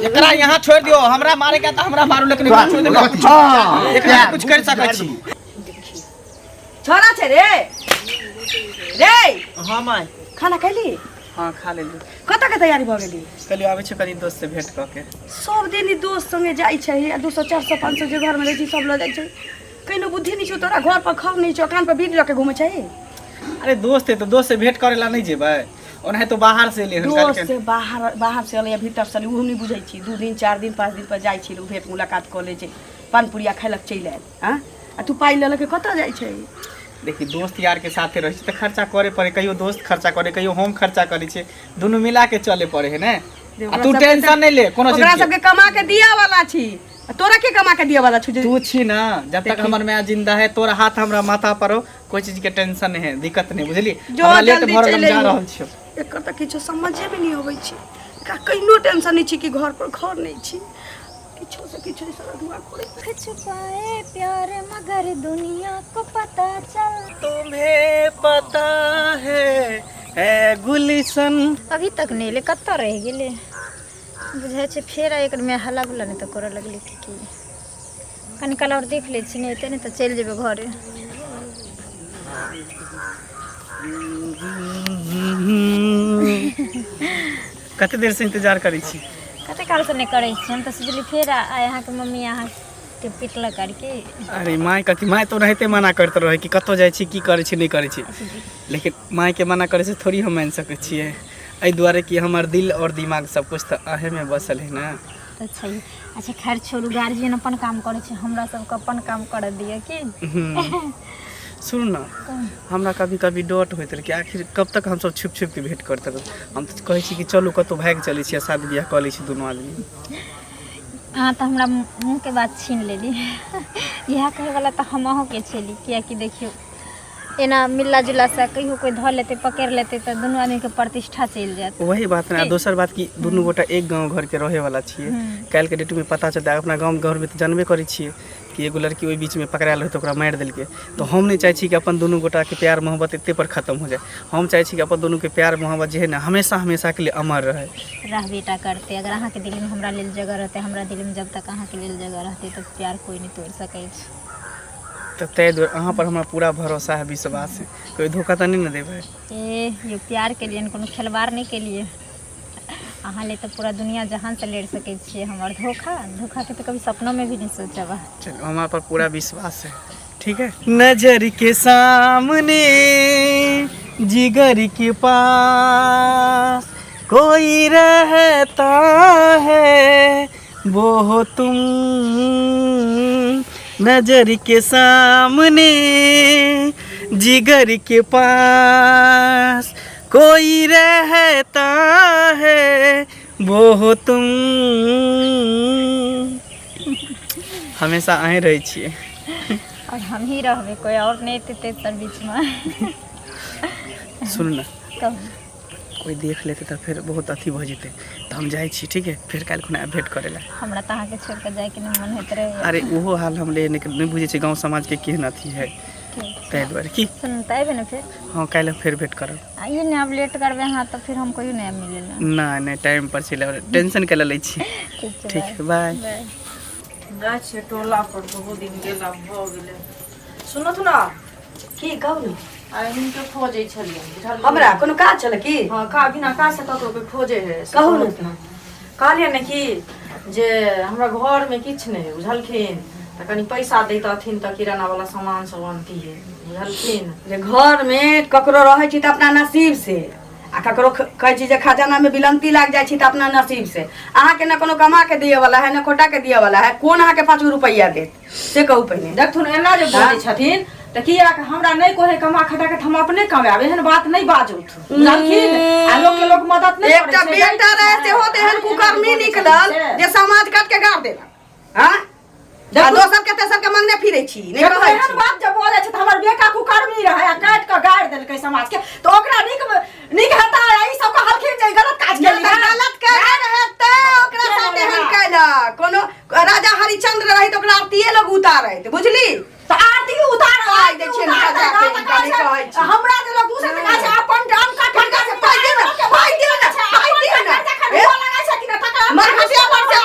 एकरा यहाँ छोड़ दियो, हमरा मारे के त हमरा मारू, लेकिन एकरा छोड़ दियो। हाँ। एकरा कुछ कर सकै छी। छोरा छै रे रे। हां माय। खाना खैली? हां, खा लेली। कतऽ के तैयारी भऽ गेली? कहलियो आबै छै कनी दोस्त से भेंट कऽ के। सब दिन ई दोस्त संगे जाइ छै आ 200 400 500 जे घरमे रहै छै सब लऽ जाइ छै। कहिनो बुद्धि नहि छौ तोरा? घर पर खाउ नहि छौ, कान पर बीड़ी लऽ के घूमै छै। अरे दोस्त है तो दोस्त से भेंट करे ला नहीं जेबै? ओनाहे तो बाहर से एलै हन। दोस्त से बाहर बाहर से अलै या भीतर से अलै ओ हम नहि बुझै छी। 2 दिन 4 दिन 5 दिन पर जाइ छी, भेंट मुलाकात कऽ लै छै, पान पुड़िया खैलक चलि आयल। आँ, आ तू पाइ लऽ लऽ के कतऽ जाइ छै? देखी, दोस्त यार के साथे रहै छै तऽ खर्चा करे पड़े। कहियो दोस्त खर्चा करे, कहियो हम खर्चा करै छियै, दुनू मिला के चले पड़े है ने। आ तू टेंशन नहीं ले कोनो चीज ओकरा के। सबके कमा के दिया वाला छी, आ तोरा के कमा के दिया वाला छु? तू छी ना, जब तक हमर माय जिंदा है, तोरा हाथ हमरा माथा पर हो, कोई चीज के टेंशन नहीं है, दिक्कत नहीं, बुझली? जो हमरा लेट जल्दी भऽ रहल, हम चलि जा अइहे। रहल छियौ। एकर तऽ किछो समझे मे नहि अबै छै। एकरा कहिनो टेंशन नहि छी कि घर पर घर नहि छी, किछो से किछो ई सारा दुआ करे। छुपाए प्यार मगर दुनिया को पता चल। तुम्हें पता है ए गुलशन। अभी तक नहि एलै, कतऽ रहि गेलै? बुझाइ छै फेर आइ एकर माय हल्ला गुल्ला नहि तऽ करऽ लगलै कि की। कनि काल आओर देख लै छी, नहि एतै ने तऽ चलि जेबै घरे। कते देर से इंतजार करै छी? कते कालसँ नहि करै छी। हम तऽ सोचली फेर आइ अहाँके मम्मी अहाँके पिटलक आर की। अरे माय कथी, माय तो ओनाहिते मना करैत रहै कि कतऽ जाइ छी, की करै छी, नहि करै छी, लेकिन मायके मना करै से थोड़ी हम मानि सकै छियै। एहि दुआरे कि हमर दिल और दिमाग सब कुछ तऽ अहेमे बसल है ने। तऽ छै। अच्छा खैर छोड़ू, गार्जियन अपन काम करै छै, हमरा सबके अपन काम करऽ दिअ की। सुनू ने, हमरा कभी कभी डर होइत रहै कि आखिर कब तक हमसब छुपि छुपि के भेंट करैत रहब। हम तऽ कहै छी कि चलू कतहु भागि चलै छी आ शादी बियाह कऽ लै छी दुनू आदमी। अहाँ तऽ हमरा मुँहके बात छीन लेली। इएह कहैवला तऽ हम अहूँके छली, किएकि देखियौ एना मिलला जुललासँ कहियो कोइ धऽ लेतै, पकड़ि लेतै तऽ दुनू आदमीके प्रतिष्ठा चलि जायत। वही बात ने। आ की? दोसर बात कि दुनू गोटा एक गाँव घरके रहैवला छियै। काल्हिके डेटमे पता चलतै, अपना गाँव घरमे तऽ जानबे करै छियै कि एगो लड़की ओहि बीचमे पकड़ायल रहै तऽ ओकरा मारि देलकै। तऽ हम नहि चाहै छी कि अपन दुनू गोटाके प्यार मोहब्बत एते पर खतम हो जाय। हम चाहै छी कि अपन दुनूके प्यार मोहब्बत जे है ने हमेशा हमेशाके लिए अमर रहै। रहबे टा करतै अगर अहाँके दिलमे हमरा लेल जगह रहतै। हमरा दिलमे जब तक अहाँके लेल जगह रहतै तऽ प्यार कोइ नहि तोड़ि सकै छै। तऽ ताहि दुआरे अहाँ पर हमरा पूरा भरोसा है, विश्वास है। कोइ धोखा तऽ नहि ने देबै? ए यो, प्यार के लिए कोनो खेलवाड़ नहि केलिए। अहाँ ले तऽ पूरा दुनिया जहान से लड़ि सकै छियै हम। और धोखा, धोखा के तऽ कभी सपनों में भी नहीं सोचब। चलो, हमारे पर पूरा विश्वास है, ठीक है। नजर के सामने जिगर के पास कोई रहता है वो हो तुम, नजर के सामने जिगर के पास कोई रहता है वो हो तुम। हमेशा अहीं रहै छियै। और हम ही रहबै, कोई और नहि एतै तेसर बीचमे। सुनू ने। कहू। कोई देख लेतै तऽ फेर बहुत अथी भऽ जेतै, तऽ हम जाइ छी, ठीक है? फेर काल्हि खुना आयब भेंट करै लए। हमरा तऽ अहाँके छोड़ि कऽ जाइके नहि मन होइत रहैए। अरे ओहो हाल हम ले नहि बुझै छियै गाँव समाजके केहन अथी है। ठीक छै। ताहि दुआरे की। सुनू तऽ, अयबै ने फेर? हँ, काल्हि फेर भेंट करब। आ ई नहि, आब लेट करबै अहाँ तऽ फिर हम कहियो नहि आयब मिलै लए। नहि नहि, टाइम पर चलि आयब, टेंशन के लै छी। ठीक छै। ठीक है, बाय। बाय। जाइ छियै टोला पर, बहुत दिन गेला भऽ गेलै। सुनत ने। की कहू ने? आइ हिनके खोजै छलियै, बुझलियै? हमरा कोनो काज छलै की? हँ, का बिना काज से ककरो कोइ खोजे है से? कहू ने। कहत ने। कहलियै ने कि जे हमरा घरमे किछु नहि है, बुझलखिन? तऽ कनि पैसा दैतथिन तऽ किराना वाला सामान सब अनतियै, बुझलखिन? जे घरमे ककरो रहै छी तऽ अपना नसीब से, आ ककरो कहै छी जे खजानामे बिलमती लागि जाइ छी तऽ अपना नसीब से। अहाँके ने कोनो कमा के दिअ वाला है, ने खोटा के दिअ वाला है। कोन अहाँके 5 गो रुपैआ देत से कहू पहिने। देखथुन, एना जे बजै छथिन तऽ किया हमरा नहि कहै कमा खटा के तऽ हम अपने कमायब, एहन बात नहि बाजौथ, बुझलखिन? आ लोक के लोक मदद नहि एकटा करै छै। बेटा रहे सेहो तऽ एहन कुकर्मी निकलल जे समाज काट के गाड़ देलक। हाँ, आ दोसर के तेसर के मंगने फिरै छी, नहि देखू, कहै एहन छी। बात जब बोलै छै तऽ हमर बेटा कुकर्मी रहै आ काटि कऽ गाड़ि देलकै समाज के, तऽ ओकरा नीक नीक हेतै? आ ई सब कहलखिन जे ई गलत काज नहि केली। तऽ गलत केने रहै तैं ओकरा साथ एहन केलक। कोनो राजा हरिश्चंद्र रही तऽ ओकरा आरतीये लोग उतारैत, बुझली? तऽ आरती उतार। पाइ दै छियै ने राजा के, हिनका नहि कहै छी। हमरा जे लोग दूसरे से कहै छै अपन जान काट। हुनका से पाइ दियौ ने, पाइ दियौ ने, पाइ दियौ ने। ए? लगै छै कि ने तकर मरघटिया पर से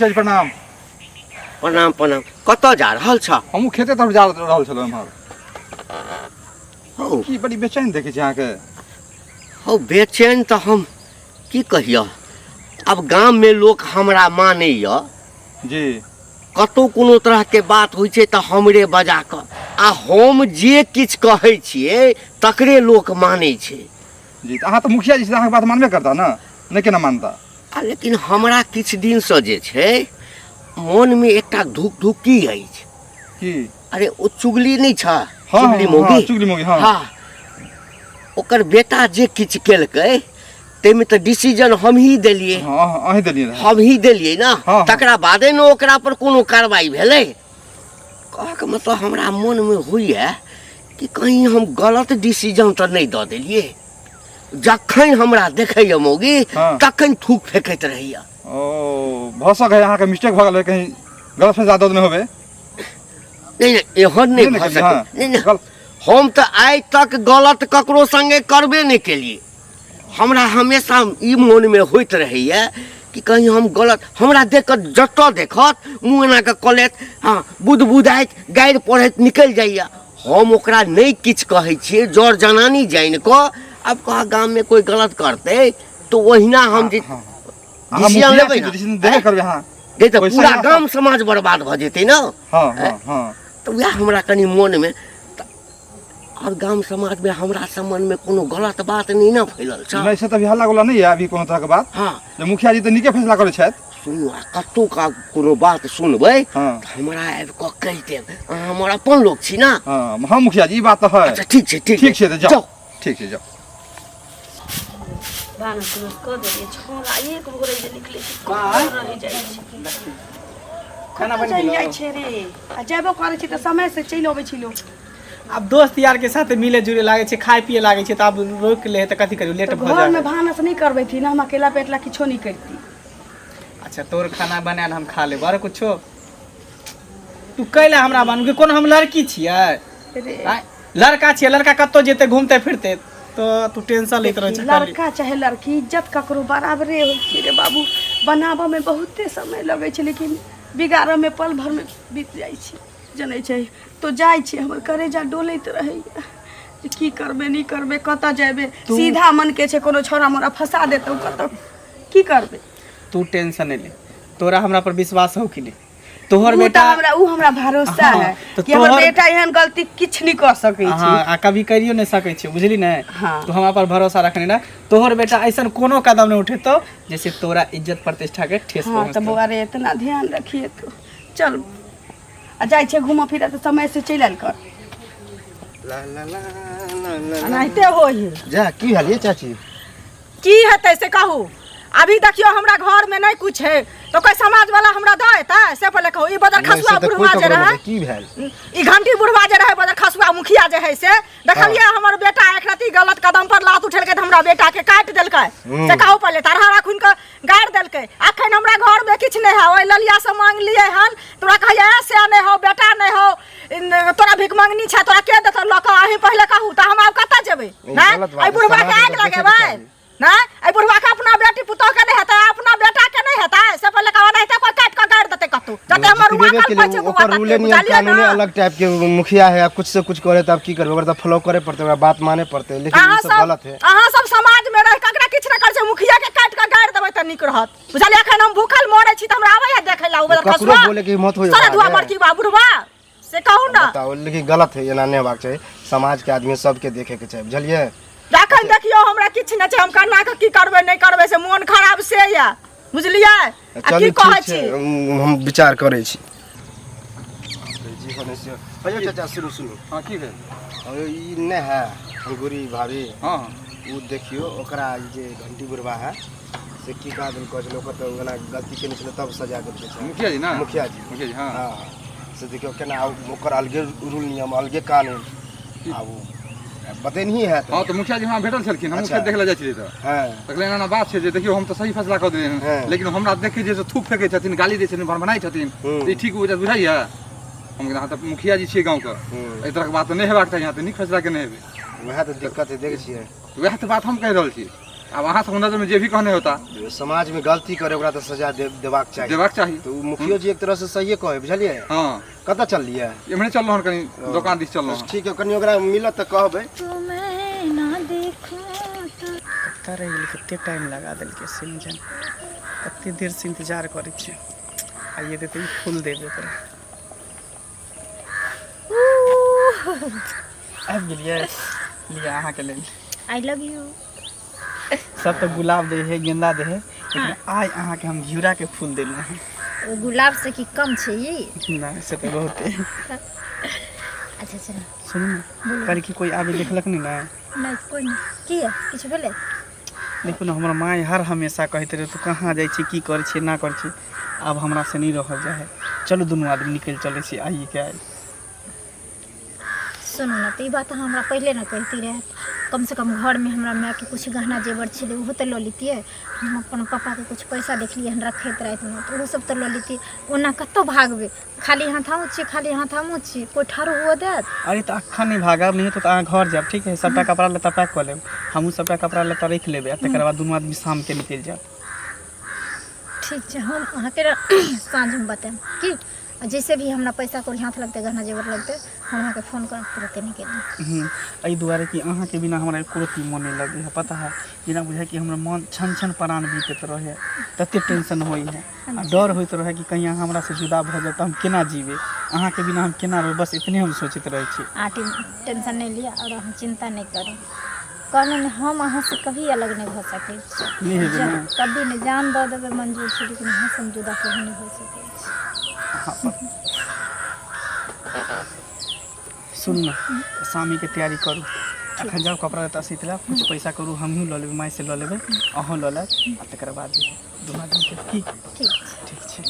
मुखिया जी प्रणाम। प्रणाम प्रणाम। कतऽ जा रहल छ? हमहूँ खेते तरफ जा रहल छलहुँ एम्हर। हौ। की बड़ी बेचैन देखै छी अहाँके? हौ, बेचैन तऽ हम की कहियऽ, आब गाममे लोक हमरा मानैए जी। कतहु कोनो तरहके बात होइ छै तऽ हमरे बजा कऽ, आ हम जे किछु कहै छियै तकरे लोक मानै छै। जी, तऽ अहाँ तऽ मुखिया जी छी, तऽ अहाँके बात मानबे करता ने? नहि केना मानता? आ लेकिन हमरा किछु दिनसँ जे छै मोनमे एकटा धुक धुकी अछि। की? अरे ओ चुगली नहि छ? हाँ, चुगली हाँ, मौगी। हाँ, चुगली मौगी, हाँ। हाँ, ओकर बेटा जे किछु केलकै ताहिमे तऽ डिसीजन हमही देलियै। हाँ, अहीं देलियै रहए। हमही देलियै ने। हाँ, हाँ। तकरा बादे ने ओकरा पर कोनो कार्रवाई भेलै। कहऽके मतलब हमरा मोनमे होइए कि कहीं हम गलत डिसीजन तऽ नहि दऽ देलियै। जखन हमरा देखैए मौगी हाँ। तखन थूक फेकैत रहैए। ओ भऽ सकै है अहाँके मिस्टेक भऽ गेल होइ, कहीं गलत फैसला दऽ देने होबै। नहि नहि, एहन नहि नहि ने भऽ केलियै, सकै। हाँ। नहि नहि, गलत हम तऽ आइ तक गलत ककरो संगे करबे नहि केलियै। हमरा हमेशा ई मोनमे होइत रहैए कि कहीं हम गलत, हमरा देख कऽ जतऽ देखत मुँह एना कऽ कऽ लेत, हँ, बुदबुदाइत गारि पढ़ैत निकलि जाइए। हम ओकरा नहि किछु कहै छियै, जर जनानी जानि कऽ। आब कह गाममे कोइ गलत करतै तऽ ओहिना हम जे अहाँ डिसीजन मुखिया लेबै छी ने, तऽ डिसीजन देबे करबै अहाँ। नहि तऽ ओहि पूरा सही गाम समाज बर्बाद भऽ जेतै ने। हाँ हाँ हाँ। तऽ उएह हमरा कनि मोनमे तऽ, आओर गाम समाजमे हमरा सम्बन्धमे कोनो गलत बात नहि ने फैलल छै? नहि, से तऽ अभी हल्ला गुल्ला नहि यऽ अभी कोनो तरहके बात। हाँ। जे मुखिया जी तऽ नीके फैसला करै छथि। सुनू, आ कतहु का कोनो बात सुनबै हाँ। तऽ हमरा आबि कऽ कहि देब, अहाँ हमर अपन लोक छी ने। हाँ हाँ मुखिया जी, ई बात तऽ है। अच्छा ठीक छै, ठीक। ठीक छै तऽ जाउ। ठीक छै, जाउ। भानस उनस कऽ देलियै, छौड़ा एक भोरे जे निकलै छै कतऽ रहि जाइ छै। खाना कतऽ बनि चलि गेलौ? जाइ छै रे? आ जेबो करै छै तऽ समय से चलि अबै छै लोक। आब दोस्त यार के साथ मिले जुले लागै छै, खाय पिए लागै छै, तऽ आब रोकि ले तऽ कथी करियौ, लेट तऽ भऽ घरमे जाइ। भानस नहि करबैथिन, हम अकेला पेटला किछो नहि करती। अच्छा, तोर खाना बनायल हम खा लेब, आरो कुछो तू कैला हमरा मानू कि कोनो हम लड़की छियै? रे आँय, लड़का छियै, लड़का कतौ जेतै घूमते फिरते तऽ तू टेंशन लैत रहै देखी, छै खाली। लड़का चाहे लड़की, इज्जत ककरो बराबरे होइ छै रे बाबू। बनाबऽमे बहुते समय लगै छै, लेकिन बिगाड़ऽमे पल भरमे बीत जाइ छै। जनै छै तो जाइ छै, हमर करेजा डोलैत रहैया जे की करबै नहि करबै, कतऽ जेबै। सीधा मनके छै, कोनो छौड़ा मोड़ा फंसा देतौ कतऽ, की करबै? तू टेंशन नहि ले, तोरा हमरा पर विश्वास हो कि नहि? तोहर उ तऽ बेटा हमरा उ हमरा भरोसा हाँ, है तऽ कि हमर तोहर- बेटा एहन गलती किछु नहि कऽ सकै छै। हाँ, आ कभी करियो नहि सकै छै, बुझली ने? हाँ। तू हमरा पर भरोसा रखने रह, तोहर बेटा ऐसन कोनो कदम नहि उठेतौ जैसे तोरा इज्जत प्रतिष्ठा के ठेस हाँ, तऽ पहुँचतौ। बौआ रे, इतना ध्यान रखिए तू। चल, आ जाइ छै घूमऽ फिरऽ तऽ समय से चलि आयल कर। ला ला ला ला ला। एनाहिते होई। जा, की हाल ये चाची? की हेतै से कहू। अभी देखियौ, हमरा घर में नहीं कुछ है तो कोई समाज वाला हमरा दऽ एतै से पहिले कहू। ई बदर नहि, से खसुआ तऽ कोइ बुढ़वा जे ककरो रहै नहि। की भेल? ई घंटी बुढ़वा जे रहै, बदर खसुआ मुखिया जे है, से देखलियै हमर बेटा एक रति गलत कदम पर लात उठेलकै तऽ हमरा बेटा के काटि देलकै। से कहू पहिले, तरहारा खून के गाड़ि देलकै। अखन हमरा घर में किछु नहि है, ओहि ललिया से मांगलियै हन। तोरा कहैया से नहि हौ, बेटा नहि हौ, तोरा भीख मंगनी छै, तोरा के देतौ लऽ कऽ? अहीं पहिले कहू तऽ हम आब कतऽ जेबै? ई नहि गलत बात एहि है, बुढ़वा के समाजके आगि तऽ देखैके लगेबै चाही। नहि? एहि बुढ़वा के अपना बेटी पुतोह के नहि हेतै, अपना बेटा के नहि हेतै से पहिले कहू। एनाहिते कोइ काटि कऽ गाड़ि देतै कतौ, जते हमर रुआ जितबेबे कल केलै, छै बौआ ओकर तते, रूले नियम बुझलियै कानूने ने? अलग टाइप के मुखिया है। अब कुछ से कुछ करे तऽ अब की करबै? ओकरा तऽ फॉलो करे पड़तै, ओकरा बात माने पड़तै, लेकिन अहाँ ई सब सब गलत है। अहाँ सब समाज में रहि कऽ एकरा किछु नहि करै छै, मुखिया के काटि कऽ गाड़ि देबै तऽ नीक रहत, बुझलियै? एखन हम भूखल मरै छी तऽ हमरा आबै है देखै ला ओ ककरो खसुआ बोले के हिम्मत होय सारा ओकरा धुआ आगे? बड़की बा बुढ़वा से कहू ना। बताओ, लेकिन गलत है, एना नहि होबाक चाही। समाज के आदमी सबके देखे के चाही, बुझलियै? एखन देखियौ, हमरा किछु नहि छै, हम केना कऽ की करबै नहि करबै से मोन खराब से यऽ, बुझलियै? आ चलू, की कहै ठीक छै, छी? हम विचार करै छी जी। होने से अयो चाचा, सुनू सुनू। हाँ, की भेल? अयो, ई नहि है अंगूरी भाभी? हाँ। ओ देखियौ, ओकरा ई जे घंटी बुढ़वा है से की कहा देल कहै छलै, ओकर तऽ ओना गलती केने छलै तब सजा देलकै छै। मुखिया जी ना? मुखिया जी। मुखिया जी, हाँ। हाँ, से देखियौ केना आब ओकर अलगे रूल नियम, अलगे कानून, आब ओ बतेनही है। हाँ, तऽ मुखिया जी हमरा भेटल छलखिन, हमहूँ अच्छा। खेत देख लए जाइ छलियै तऽ तखन एना एना बात छै जे देखियौ, हम तऽ सही फैसला कऽ देलियै हन, लेकिन हमरा देखै जे से थूक फेकै छथिन, गाली दै छथिन, भनभनाइ छथिन, तऽ ई ठीक बुझाइया? हम कहलियै, अहाँ तऽ मुखिया जी छियै गाँवके, एहि तरहके बात तऽ नहि हेबाक चाही, अहाँ तऽ नीक फैसला केने हेबै। वएह तऽ दिक्कत है, देखै छियै। वएह तऽ बात हम कहि रहल छी। आब अहाँ सब नजरमे जे भी कहने होता। समाजमे गलती करे ओकरा तऽ सजा देबाक चाही। देबाक चाही। तऽ ओ मुखियो जी एक तरह से सहिए कहै, बुझलियै? हँ। कतऽ चललियै? एम्हरे चललहुँ हन, कनि दोकान दिस चललहुँ हन। ठीक है, कनि ओकरा मिलत तऽ कहबै। कतऽ रहि गेलै, कते टाइम लगा देलकै से नहि जानि, कते देरसँ इंतजार करै छियै। आइए देतै ई फूल, देबै ओकरा। आबि गेलियै, लिअ अहाँके लेल। I love you. सब तऽ गुलाब दै है, गेंदा दै है, लेकिन आइ अहाँके हम घिउराके फूल देलहुँ हँ। ओ गुलाब से की कम छै ई? नहि, से तऽ बहुते। अच्छा चलो। सुनू ने, कहली कि कोइ आबि देखलक नहि ने? नहि, कोइ नहि। किया, किछु भेलै? देखू ने, हमर माय हर हमेशा कहैत रहै, तू कहाँ जाइ छी, की करै छी, एना करै छी। आब हमरासँ नहि रहल जाइ है। चलू, दुनू आदमी निकलि चलै छी आइके आइ। सुनू ने, तऽ ई बात अहाँ हमरा पहिले ने कहिती रहए। कमसँ कम घरमे हमरा मायके किछु गहना जेवर छलै, ओहो तऽ लऽ लितियै। हम अपन पापाके किछु पैसा देखलियै हन रखैत रातिमे, तऽ ओहो सब तऽ लऽ लितियै। ओना कतहु भागबै? खाली हाथ हमहूँ छी, खाली हाथ हमहूँ छी। कोइ ठाढ़ो हुअ देत? अरे तऽ अखन नहि भागब, नहि हेतौ तऽ अहाँ घर जायब, ठीक है? सबटा कपड़ा लत्ता पैक कऽ लेब, हमहूँ सबटा कपड़ा लत्ता राखि लेबै आ तकर बाद दुनू आदमी शामके निकलि जायब। ठीक छै, हम अहाँके साँझमे बतायब की। आ जैसे भी हमरा पैसा कौड़ी हाथ लगतै, गहना जेवर लगतै, हम अहाँके फोन करब, तुरते निकलि जायब। एहि दुआरे कि अहाँके बिना हमरा एको रत्ती मन नहि लगै है, पता है? जेना बुझाइ कि हमरा मन छन छन प्राण बीतैत रहै, तते टेंशन होइ है आ डर होइत रहै कि कहीं अहाँ हमरासँ जुदा भऽ जायब तऽ हम केना जीबै, अहाँके बिना हम केना रहबै। बस इतने हम सोचैत रहै छी। अहाँ टेंशन नहि लिअ आओर अहाँ चिन्ता नहि करू। कहलहुँ ने, हम अहाँसँ कभी अलग नहि भऽ सकै छी। नहि हेबै ने? कभी नहि। जान दऽ देबै मंजूर छै, लेकिन अहाँसँ हम जुदा कभी नहि भऽ सकै छी। सुनू ने, शामीके तैयारी करू। अखन जाउ, कपड़ा लत्ता सीत लेब, कुछ पैसा करू, हमहूँ लऽ लेबै, मायसँ लऽ लेबै, अहूँ लऽ लेब आ तकर बाद जे दुनू आदमीके की। ठीक छै। ठीक छै।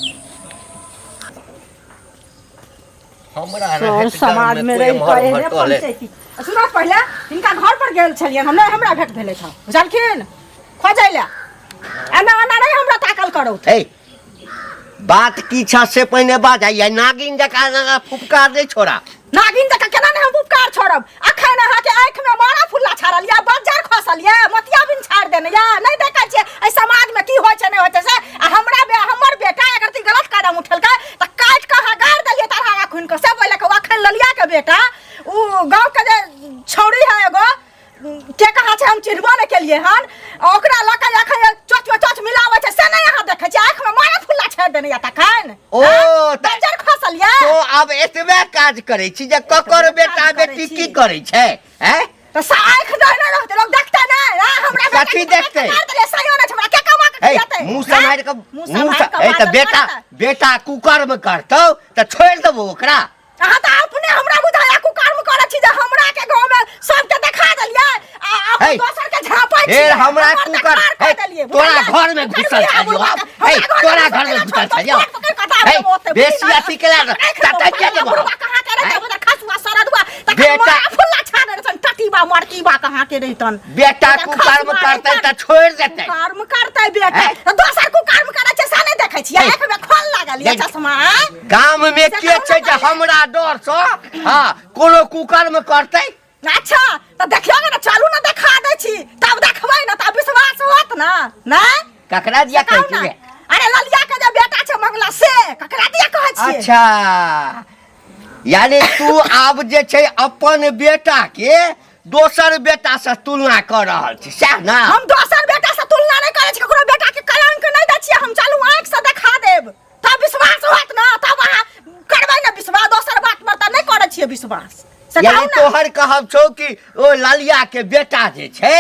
हमरा सर रहैत समाज गाममे में कोइ रहि एम्हर कऽ ओम्हर एहने टहले पंचायती। सुनऽ, पहिले हिनका घर पर गेल छलियनि हम, नहि हमरा भेट भेलै हँ, बुझलखिन? खोजै लए एना ओना नहि हमरा ताकल करू। हे, बात की छ से पहिने बाज। आइ नागिन जकाँ एना फुफकार नहि छोड़ा। नागिन जकाँ केना नहि हम उपकार छोड़ब? अखन अहाँके आँखिमे मारा फुल्ला छाड़ल यऽ, बज्जर खसल यऽ, मोतियाबिन छाड़ि देने यऽ। नहि देखै छियै एहि समाजमे की होइ छै, नहि होइ छै से? आ हमरा हमर बेटा अगर ती गलत कदम उठेलकै तऽ काटि कऽ अहाँ गाड़ि देलियै तरहारा खुनि कऽ, से बोलि कऽ। अखन ललियाके बेटा ओ गाँवके जे छौड़ी है एगो, के कहाँ छै हम चिन्हबो नहि केलियै हन, आ ओकरा लऽ कऽ अखन चोच चोच मिलाबै छै, से नहि अहाँ देखै छियै? आँखिमे मारा फुल्ला छाड़ि देने यऽ तखन। ओ बज्जर खसल यऽ। तो आब एतबे काज करै छी जे ककर एतबे बेटा काज करै बेटी छी। की करै छै, हैं? तऽ आँखि दहिने रहतै, लोक देखतै नहि? आ हमरा बेटा कथी के पकड़ि देखतै? कऽ मारि देलियै, सहियो नहि छै हमरा, के कमा कऽ हे खिएतै? मुँह सम्हारि कऽ। मुँह मुँह सम्हारि कऽ हे तऽ बाजल बेटा करतै। बेटा कुकर्म करतौ तऽ छोड़ि देबो ओकरा? अहाँ तऽ अपने हमरा बुझाया कुकर्म करै छी जे हमरा के गाँव में सबके देखा देलियै आ हे, अपन दोसर के झापै हे छियै। हमरा हमर कुकर देखार हे कऽ देलियै, तोरा बुझलियै? घर में कुकर घुसल बियाह छलियौ। बुढ़बा के, हे हमरा तोरा घर में घुसल घुसल छलियै, छलियौ। पकड़ि कऽ दाब हे देबो ओतै, बेसी बुझली ने? अथी केला राखि देबो, ततैया देबो। बुढ़बा कहाँ के रहतै, उधर खसुआ सरदुआ तखन बेटा- मारा फुल्ला छाड़े रहतन, टटीबा मरकीबा कहाँ के रहितन। बेटा उधर कुकर्म खसुआ करतै रहितन। तऽ छोड़ि देतै? कुकर्म करतै बेटा हैं? तऽ दोसर कुकर्म करै छै से नहि देखै छियै? हे। आँखिमे खोल लागल यऽ देख। चश्मा, आँय? गाम में के छै जे हमरा डर सँ हँ कोनो कुकर्म करतै? अच्छा तऽ देखियौ ने, चलू ने, देखा दै छी, तब देखबै ने तब विश्वास होत ने? नहि ककरा दिया कहू कहै ने। छी रे? अरे ललिया के जे बेटा छै मंगला, से ककरा दिया कहै छियै? अच्छा, यानी तू आब जे छै अपन बेटा के दोसर बेटा से तुलना कऽ रहल छी, सएह ने? हम दोसर बेटा से तुलना नहि करै छी, ककरो बेटा के कलंक नहि दै छियै हम। चलू, आँखि से देखा देब तब विश्वास होत ने, तब अहाँ करबै ने विश्वास? दोसर बात पर तऽ नहि करै छियै विश्वास, से यानी कहू ने। तोहर कहब छौ कि ओ ललिया के बेटा जे छै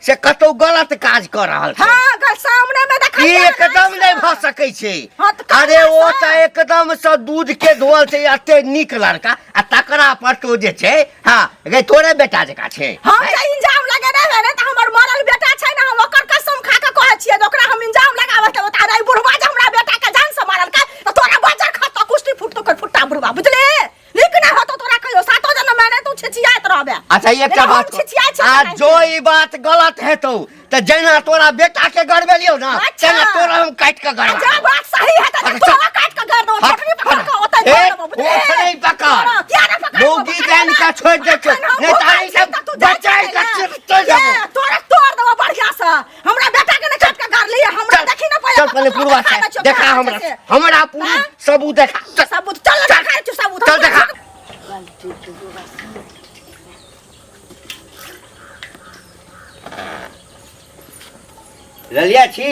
से कतौ गलत काज कऽ रहल छै? हाँ, सामने में देखा। ई एकदम नहि भऽ सकै छै। हाँ, तऽ कहाँ अरे ओ से? तऽ एकदम से दूध के धोल छै, एते नीक लड़का आ तकरा पर तो जे छै, हाँ गे, तोरे बेटा जकाँ छै। हम जे इंजाम लगेने है ने, तऽ हमर मरल बेटा छै ने, हम ओकर कसम खा के कहै छियै जे ओकरा हम इंजाम लगाबै के ओता रे बुढ़वा जे हमरा बेटा के जान से मारलकै, तऽ तोरा बजर खतो कुश्ती फुटतो कर फुट्टा बुढ़वा, बुझली? नीक नहि होतो तोरा कहियो, सातो जन्म में तू छिछियाइत रहबे। अच्छा, एकटा जेना हम बात छिछियाइ छियै आ तेनाहिते। जो ई बात गलत हेतौ तऽ जेना तोरा बेटा के गड़बेलियौ ने, अच्छा। तेना तोरा हम काटि के आ गड़बा जे बात सही हेतै तऽ अच्छा। तोरा काटि के गाड़ि देबौ, हट, छोटनी पकड़ के ओतै ए, धऽ देबौ, बुझली? ओठ नहि पकड़। तोरा किया नहि पकड़बौ? मौगी जानि कऽ छोड़ि दै छौ, अखन हम नहि तऽ भूखल एहि छी सब तऽ तू जाइ बचाइ छलै कऽ ने। चलि जेबौ। के? तोरा तोड़ देबौ बढ़िया से। ने पुरवा देखा छै दै छियौ, देखा केना हमरा छै से। हमरा पूरी सबूत देखा चल, सबूत चल चल। देखा दै छियौ सबूत चल देखा ललिया छी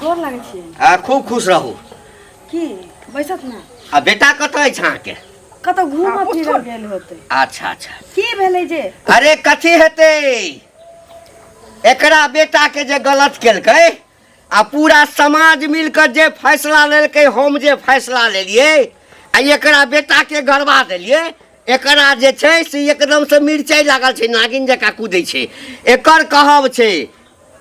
गोर लागै छियै आ खूब खुश रहू की बैसत ने आ बेटा कतऽ अछि अहाँके कतौ घूमऽ फिरऽ गेल होतै अच्छा अच्छा की भेलै जे अरे कथी हेतै एकरा बेटा के जे गलत केलकै आ पूरा समाज मिल कऽ जे फैसला लेलकै हम जे फैसला लेलियै आ एकरा बेटा के गड़बा देलियै एकरा जे छै से एकदमसँ मिरचाइ लागल छै नागिन जकाँ कूदै छै एकर कहब छै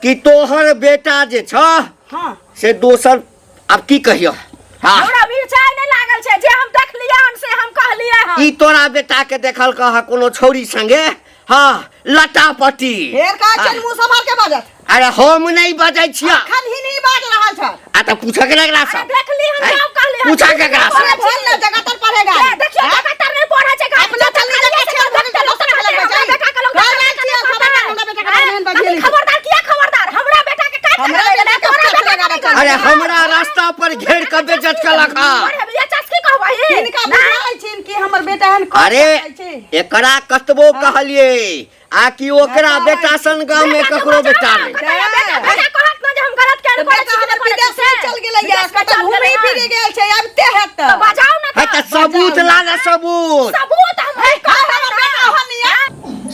कि तोहर बेटा जे छह हँ से दोसर आब की कहियो हाँ हमरा मिरचाइ नहि लागल छै जे हम देखलियै हन से हम कहलियै हन ई तोरा बेटा के देखल कह कोनो छौरी संगे हाँ लटापटी फेर कहै छियनि मुँह सम्हार के बाजत अरे हम नहि बजै छियै अखन ही नहीं बाज रहल छ आ तऽ पूछऽ के लगला अरे सब देखली हम ऐ, सब कहली हम पूछऽ केकरा से? अरे भेल ने जगह पढ़ेगा ए, देखियो लगातार नहीं पढ़े छै गाड़ी अपना चलनी जगह छै देखते लोग हमरा हमरा बेटा के लोग बेटा के हमरा बेटा के बहन बजेली खबरदार किया खबरदार हमरा बेटा के काट हमरा बेटा के काट लगाबे चल अरे हमरा रास्ता पर घेर के बेइज्जत केलक हँ ये चस्की कहबै हिनका बुझाइ छिन कि हमर बेटा एहन कऽ अरे सकै छै एकरा कतबो कहलिए आ कि ओकरा बेटा सन गाँव में ककरो बेटा नहीं बेटा बेटा कहत ना जे हम गलत तऽ केल करै बेटा छी हमर विदेश में चल गेलै या कतऽ घूमी फिरी गेल छै आबिते हैत तऽ बजाउ ना है तऽ सबूत ला ना सबूत सबूत हम नहीं हमर बेटा हन या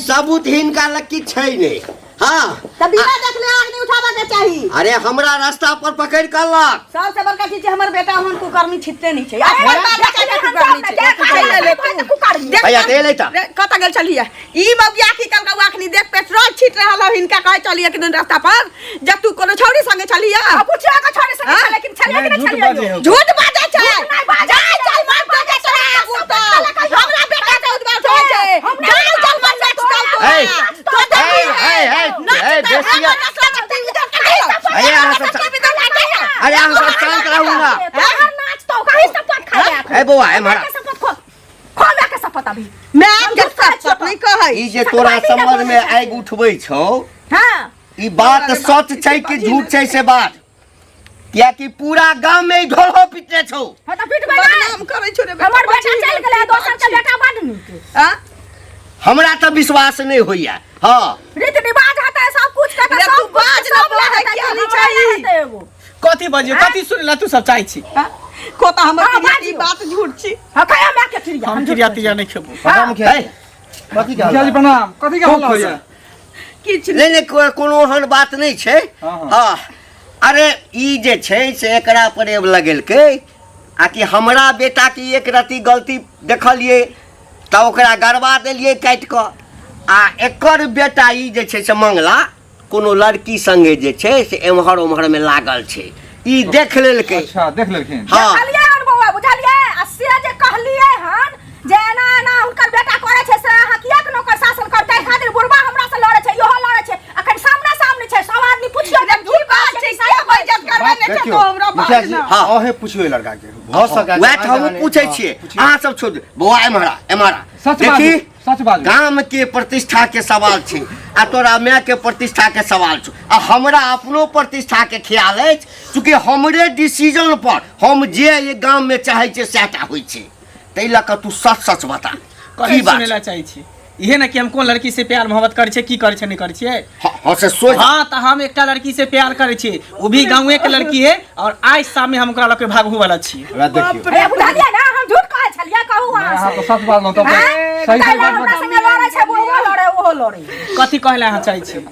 सबूत हिनका लग की छै नहीं हाँ तऽ बिना देखले आग नहीं उठाबे के चाही अरे हमरा रास्ता पर पकड़ कर लक सबसे बड़का चीज छै हमर बेटा ओहन कुकर्मी छिटते नहि छै अरे अपन बाल बच्चा के कुकर्मी छै चलि एलै तू। देख भैया दे ले तऽ रे, कतऽ गेल छलियै ई बबिया की कलका अखनी देख पेट्रोल छीट रहल हौ हिनका कहै चलिए कि दिन रास्ता पर जब तू कोनो छौड़ी संगे छलियै पुछिया के छोड़े सके हाँ? छै लेकिन छलिए कि नहीं, नहीं झूठ छलिए बाजै यौ? हौ। झूठ बाजै छै झूठ नहीं बाजै जाय चल मार दे के तोरा आगू तो हमरा बेटा के उद्वार होइ छै जाय चल मार नाच चल तोरा ए, तो ए, ए, ए, ए, बेसिया। अरे अहाँ सब अरे अहाँ सब शांत रहू ना तोहर नाच तो कहीं शपथ खा ले ए बौआ ए मारा शपथ खो खो मैं के शपथ अभी मैं के शपथ नहीं कहै ई जे तोरा समझ में आगि उठबै छौ हां ई बात सच छै कि झूठ छै से बात कियाकि पूरा गांव में ई ढोलहो पिटने छौ हां त पीट बना बदनाम करै छौ रे बेटा हमर बेटा चल गेलै दोसर के बेटा बड नीक हां हमरा तऽ विश्वास नहि होइया हाँ रीति रिवाज हता सब कुछ करता रे सब तू बाज ना बोले क्या नहीं चाही एगो कथी बजियो कथी सुनै ला तू सब चाहै छी कोता हमर हाँ, क्रिया की बाजियो। बात झूठ छी हां कया मैं के क्रिया हम क्रिया तिया नहि खेबो प्रणाम मुखिया है कथी के मुखिया जी प्रणाम कथी के हल्ला होइया किछु नहि नहि कोनो ओहन बात नहि छै हाँ, हाँ। हाँ अरे ई जे छै से एकरा पर एब लगेलकै आ कि हमरा बेटाके एक रति गलती देखलियै तऽ ओकरा गड़बा देलियै काटि कऽ आ एकर बेटा ई जे छै से मंगला कोनो लड़की संगे जे छै से एम्हर ओम्हरमे लागल छै ई देख लेलकै अच्छा देख लेलखिन हँ देखलियै हन बौआ बुझलियै आ से जे कहलियै हन जे एना एना हुनकर बेटा करै छै से अहाँ किएक नौकर शासन करतै खातिर बुढ़बा हमरा से लड़ै छै इहो लड़ै छै अखन सामना सामने छै सब आदमी पुछियौ जे की बात छै किया बेइज्जत करबै नहि छै देखियौ तो हमरा मुखिया बाज जी ना हाँ। अहें पुछियौ एहि लड़का के भऽ सकै वएह तऽ हमहूँ पूछै छियै अहाँ सब छोड़ दियौ। बौआ एम्हरा एम्हरा सच बाजू देखी सच बाजू गाम के प्रतिष्ठा के सवाल छै आ तोरा माय के प्रतिष्ठा के सवाल छौ आ हमरा अपनो प्रतिष्ठा के ख्याल अछि चूँकि हमरे डिसीजन पर हम जे एहि गाम में चाहै छियै सएह टा होइ छै ताहि लऽ कऽ तू सच सच बता कथी की बात सुनै ला चाहै छी इहे ने कि हम कोन लड़की से प्यार मोहब्बत करै छियै की करै छियै नहि करै छियै हँ हँ, से सोच हाँ तो हम एकटा लड़की से प्यार करै छियै वो भी गाँवे के लड़की है और आज शाम में हम ओकरा लऽ के भागहु वाला छियै हमरा देखियौ हे बुझलियै ना हम झूठ कहै छलियै कहू अहाँ अहाँ से तऽ सच बाजलहुँ तब हैं? सही ताहि सही लए बात हमरा बताउ संगे लड़ै छै बुढ़बो लड़ै ओहो लड़ै कथी कहै लए अहाँ चाहै छी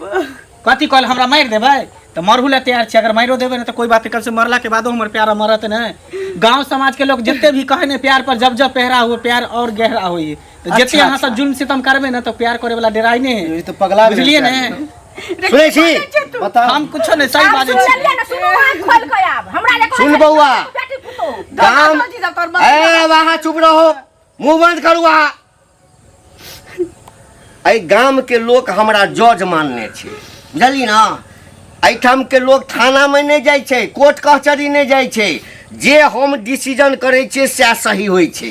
कथी कहल हमरा मारि देबै तऽ मरहु लए तैयार छी अगर मारियो देबै ने तऽ कोई बात नहीं कम से मरला के बादो हमर प्यार मरत नहि गांव समाज के लोग जते भी कहे ने प्यार पर जब जब पहरा हुए प्यार और गहरा होइए तऽ जते अच्छा, अहाँ सब जुल्म सितम करबै ने तऽ प्यार करे वाला डेराइ नहि ई है तऽ पगला गेल बुझलियै ने सुनै छी बताउ हम कुछो नहि सही आब बाजै सुन छी लेलियै ने सुनू आँख खोलि कऽ आब हमरा जे कहै सुन छलियै, बौआ। बेटी पुतोहु गाम जी सब तोहर ए अहाँ चुप रहो मुंह बंद करू अहाँ एहि गामके लोक हमरा जज मानने छै बुझलियै ने एहिठामके लोक थानामे नहि जाइ छै कोर्ट कचहरी नहि जाइ छै जे हम डिसीजन करै छियै सएह सही होइ छै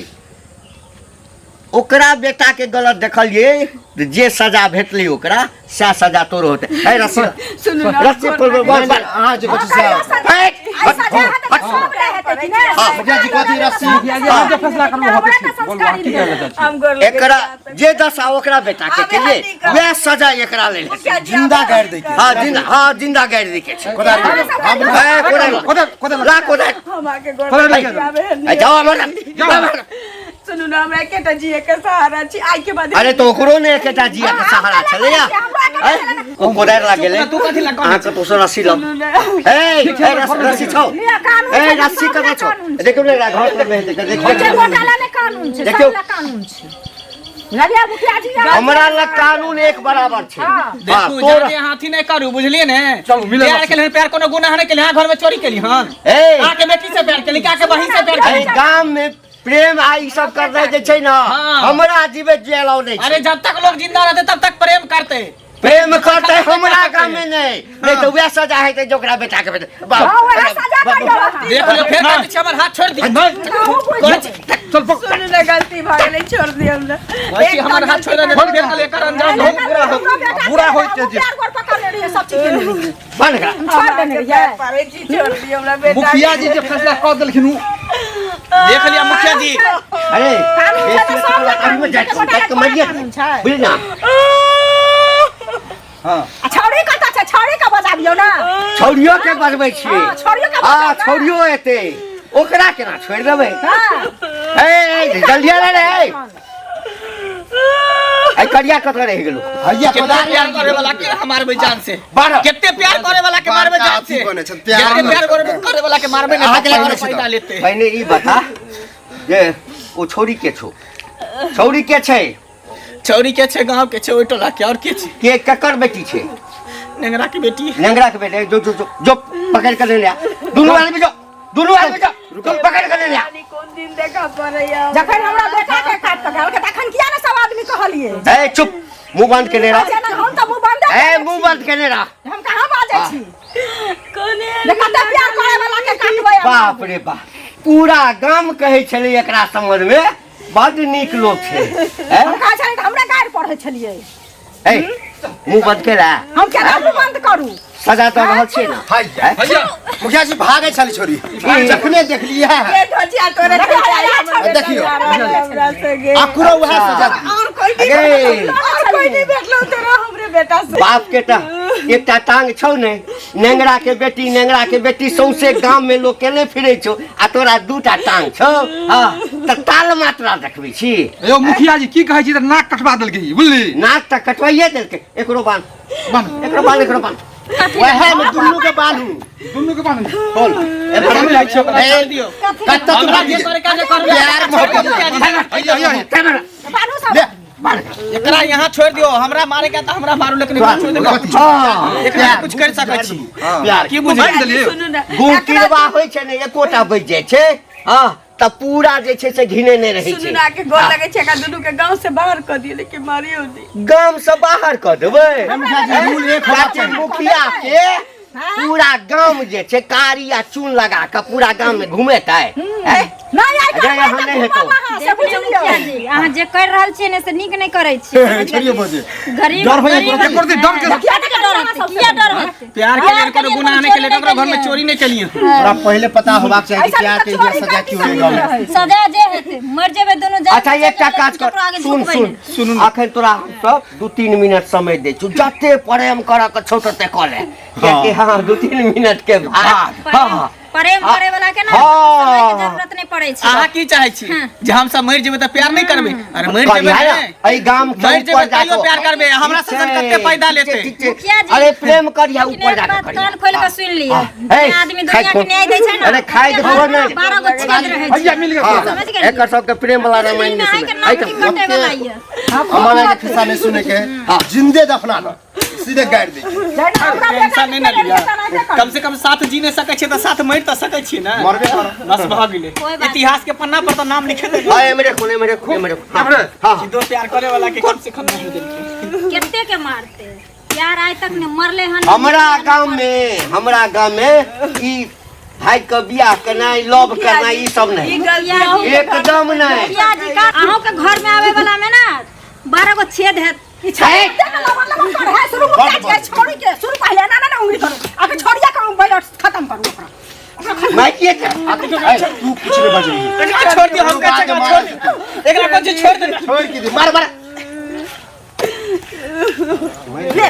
ओकरा बेटा के गलत देखलिए तऽ जे सजा भेटलै ओकरा सएह सजा तोरो होतै। ए रस्सी सुनू ना, रस्सी गोर खोल लागै बोल बोल। अहाँ जे कहै छी से हट, आइ सजा हेतै तऽ सब लए हेतै कि ने? मुखिया जी कथी रस्सी मुखिया जी अहाँ जे फैसला करबै होतै ठीक। बोलू अहाँ की कहै लए चाहै छी? हम गोर लगै एकरा छी। जे दशा ओकरा बेटा के आब केलिए एहन नहि करब। वएह सजा एकरा लेल हेतै। मुखिया जी, जिंदा आब गाड़ि दै के। हाँ जिंदा, हाँ जिंदा गाड़ि दै के छै। कोदारि हम ए, कोदारि कोदारि कोदारि ला कोदारि। हम आके गोर कोदारि लगै लए छी, आब एहन ए, नहि। जाओ हमर जाओ। सुनू ना, हमरा एकेटा जिए के सहारा छी, आइ के बाद अरे तो ओकरो ने एकेटा जिया के सहारा छलैया। ए, ओ कोदारि लाग गेलै। तू कथी लए अहाँ कतौ से रस्सी लाउ। सुनू ना। ए, ए, रस्सी छौ। लिअ, कानून ए छै, रस्सी सब कतऽ लए छौ? कानून छै। देखियौ ने एकरा घर पर मे हेतै, देखियौ। जे गोटा लए नहि कानून छै, सब देखियौ। लए कानून छै। बुझलियै मुखिया जी? हमरा लग कानून एक बराबर छै। हाँ, देखू तोरा जादे हाथी नहि करू, बुझलियै ने? चलू, मिलल प्यार केलियै, प्यार कोनो गुनाह नहि केलियै। अहाँ घर में चोरी केली हन? ए अहाँके बेटी से प्यार केली, अहाँके बहिन से प्यार एहि केली? गाम में प्रेम आ ई सब करनाइ जे छै ने, हाँ। हमरा जीवे जियलाउ नहि अरे छै। जब तक लोग जिंदा रहते तब तक प्रेम करते। प्रेम करते हमरा गाम में नहीं, नहीं तो वएह सजा हेतै जे ओकरा बेटा के बेटा। बाप, हाँ, वएह सजा करियौ अहाँ। देख लियौ, फेर कहै छी हमर हाथ छोड़ि दियौ। अहूँ बुझि चल पकड़। सुनू ना, गलती भऽ गेलै, छोड़ दियौ हमरा। कहै छी हमर हाथ छोड़ि दियौ, फेर कहलियै एकर अंजाम बहुत बुरा हो- बुरा होइत छै जे। प्यार गोर पकड़ने रहियै, सब चीज केने रहियै। बंद करा। छोड़ि देने रहियै। पड़ै छी, छोड़ दियौ हमरा बेटा। मुखिया जी जे फैसला कऽ देलखिन उ देख लिअ मुखिया जी। अरे कानून छै तऽ सब लए अभी में कानून छै, जाइ गोटा छी, लए के मारिए कानून छै। बुझली ना? हाँ आ छौड़ी कतऽ छै? छौड़ी के बजाबियौ ने। छौड़ियो के बजबै छियै। हाँ, छौड़ियो के हाँ, बजाउ ने। छौड़ियो एतै, ओकरा केना छोड़ि देबै? हाँ। ए ए, जल्दी आ रे। ए ए, करिया कतऽ रहि गेलौ? हैया केते कोदारि प्यार करे वाला के हम मारबै जान से? बारह। केते प्यार करे वाला के मारबै जान से? अथी बनै छै, प्यार केते बनै प्यार छै। करे करे वाला के मारबै अहाँ के ने लगै छै पैदा तऽ। लेते। पहिने ई बता जे ओ छौड़ी के छौ? छौड़ी के छै? छौड़ी के छै, गांव के छै, ओहि टोला के, और के छै? के ककर बेटी छै? नेंगरा के बेटी। नेंगरा के बेटी। जो जो जो जो पकड़ के ले आ, दुनू आदमी जो, दुनू आदमी जो तुम पकड़ के ले आ। कोन दिन देखा पड़ैया? जखन हमरा बेटा के काटि कऽ गेल तखन किया ने सब आदमी कहलियै? ए चुप, मुंह बंद केने रह। जेना हम तऽ मुँह बंदे ए केने मुंह छी। बंद केने रह। हम कहाँ बाजै छी? कोने जे कते प्यार करे वाला के काटबै अहाँ। बाप रे बाप, पूरा गाम कहै छलै एकरा संबंध में बड नीक लोक छै। ए? हम कहै छलियै तऽ हमरा गारि पढ़ै छलियै। ए मुंह बंद केला। हम केना मुँह बंद करू? सजा दऽ रहल छियै ने। हैया भैया मुखिया जी भागै छलै छोरी, जखने देखलियै के धोचिया तोरे देखियौ, हमरा बेटा देखियौ। हमरा संगे। अकरो वएह सजा दी। और कोई नहीं अरे। भेटलौ, और कोई नहीं भेटलौ तोरा हमरे बेटा से। बाप के तऽ एकटा टांग छौ ने, नेंगरा के बेटी, नेंगरा के बेटी सौंसे गाम में लोग केने फिरै छौ, आ तोरा दूटा टांग छौ। हाँ तऽ ताल मात्रा देखबै छी। यौ मुखिया जी की कहै छी तऽ नाक कटवा देलकै ई, बुझली? नाक तऽ कटवाइए देलकै। एकरो बान्ह, बान्ह। एकरो बान्ह, एकरो बान्ह। वएह में दुनू के बान्हू। दुनू के बान्हू। बोल। ए, छोड़ बान्ह। दियौ, ओकरा छोड़ दियौ। कतऽ तू हमरा भागि जे गेल? करे के करबै, प्यार छोड़ दियौ मोहब्बत। मुखिया जी। हैया हैया बान्हू सब। ले एकरा यहाँ छोड़ दियौ, हमरा मारे के तऽ हमरा मारू, लेकिन एकरा छोड़ दियौ। हाँ, एकरा कुछ कर सकै छी प्यार की बुझलियै? बान्हि देलियै। सुनू ना, गुड़ किरबा होइ छै ने, एकोटा बचि जाइ छै। हाँ तऽ पूरा जे छै से घिनेने रहै सुनू छै। ना, के गोर लगै छै, एकरा दुनू के गांव से बाहर कऽ दियौ, लेकिन मारियौ नहि। गाम से बाहर कऽ देबै? मुखिया जी रूल एक होबाक ताकि चाही। मुखिया के पूरा गाम जे छै कारी आ चून लगा कऽ पूरा गाम में घुमेतै? हैं? नहि आइ अरे, यहाँ नहि हेतौ। अहाँ से देख लियौ बुझि लियौ। मुखिया जी, अहाँ जे कर रहल छियै ने से नीक नहि करै छियै। छोड़ियौ भौजी। गरीब डर होइए गरीब तोरा। एकर दिन डर के किया डर होतै? किया डर होतै? प्यार के लेल कोनो गुनाह नहि केलियै, ककरो घर में चोरी नहि केलियै। तोरा पहिले पता होबाक चाही कि ऐसा प्यार के तऽ इहे चोरी सजा करती की होय गाँव में। सजा जे हेतै, मर जेबै दुनू जान। अच्छा एकटा काज कर, सुन सुन सुनू। अखन तोरा हम सब 2-3 मिनट समय दै छौ, जते प्रेम करऽ के छौ तते कऽ ले, कियाकि हाँ 2-3 मिनट के बाद हाँ प्रेम करे वाला के ना हाँ। समय के जरूरत नहीं पड़े छै। अहाँ की चाहै छी जे हम सब मरि जेबै तऽ प्यार नहि करबै? अरे मरि जेबै करिहा नहि, ने, एहि गाम के मरि जेबै ऊपर तैयो जाके प्यार करबै, हमरा ठीक से कते छै, पैदा ठीक छै, लेतै। ठीक छै। मुखिया जी, अरे प्रेम करिहा, लेकिन ऊपर एक जाके बात करिहा। कान खोल के सुन लिअ, हे, जे आदमी खाइ दुनिया के खो। न्याय दै छै ने, अरे खाइ ओकरे देखो घर ने। में 12 गो छेद रहै छै। हैया मिल गेल। हाँ, समझ गेलियै? एकर सबके प्रेम वाला रामायण दिन नहि आइ के सुनै। नाम की कटे वाला यऽ। हमारा के खिस्सा नहीं सुने के, जिंदे दफना लो, सीधे गाड़ दे। जहिना हमरा बेटा टेंशन नहि ने के लिअ, तेनाहिते करू। कम से कम साथ जी नहि सकै छियै तऽ साथ मरि तऽ सकै छियै ने। मरबे करब। बस भऽ गेलै, कोई बात इतिहास के पन्ना पर तऽ नाम लिखे देबै। हाँ, एमरे खोल, एमरे खोल, एमरे खोल। हाँ, हाँ। दो प्यार करे वाला के कम से कम नहीं देलकै। कते के मारते प्यार आइ तक ने मरले हन। हमरा गाम में, हमरा गाम में ई भाई के बियाह केनाइ, लव करनाइ, ई सब ई नहीं, गलती एकदम नहीं। मुखिया जी का अहूँ के घर में आवे वाला में ना 12 गो छेद है। ई छोड़ी देख लवन लवन कर है शुरू मुखिया जी, छोड़ी के शुरू पहले ना ना ना उंगली करू आके छोड़िया के बैलट खत्म करू ओकरा। माइकिए के तू किछु नहि बजबही। एकरा छोड़ दियो, हम कहै छियै एकरा छोड़ दियो, एकरा कहै छियै छोड़ दे। छोड़ि के दे, मार मार। ले।